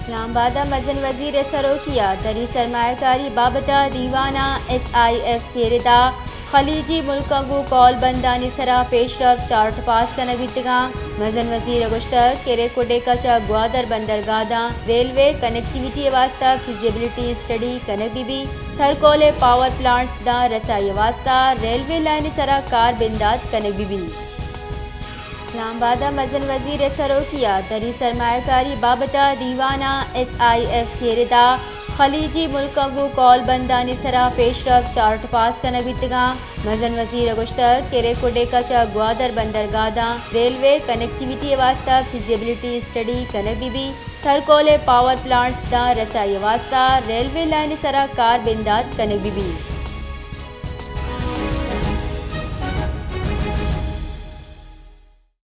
اسلام آباد ءَ مزن وزیر ءِ سروکی ءَ دری سرمایہ کاری بابت ءَ دیوان ءَ ایس آئی ایف سیرت ءَ خلیجی ملکاں گوں کول بندانی سرا پیشرفت چارٹ پاس کنگ بیتگاں۔ مزن وزیر ءَ گوشتگ کہ ریکوڈیکا چہ گوادر بندرگاہ داں ریلوے کنیکٹیویٹی ءِ واستہ فیزیبلٹی اسٹڈی کنگ بہ بیت، تھرکول ءِ پاور پلانٹس داں رسائی ءِ واستہ ریلوے لائن ءِ سرا کار بندات کنگ بہ بیت۔ اسلام آباد ءَ مزن وزیر ءِ سروکی ءَ دری سرمایہ کاری بابت ءَ دیوان ءَ ایس آئی ایف سیرت ءَ خلیجی ملکاں گوں کول بندانی سرا پیشرفت چارٹ پاس کنگ بیتگاں۔ مزن وزیر ءَ گوشتگ کہ ریکوڈیکا چہ گوادر بندرگاہ داں ریلوے کنیکٹیویٹی ءِ واستہ فیزیبلٹی اسٹڈی کنگ بہ بیت، تھرکول ءِ پاور پلانٹس داں رسائی ءِ واستہ ریلوے لائن ءِ سرا کار بندات کنگ بہ بیت۔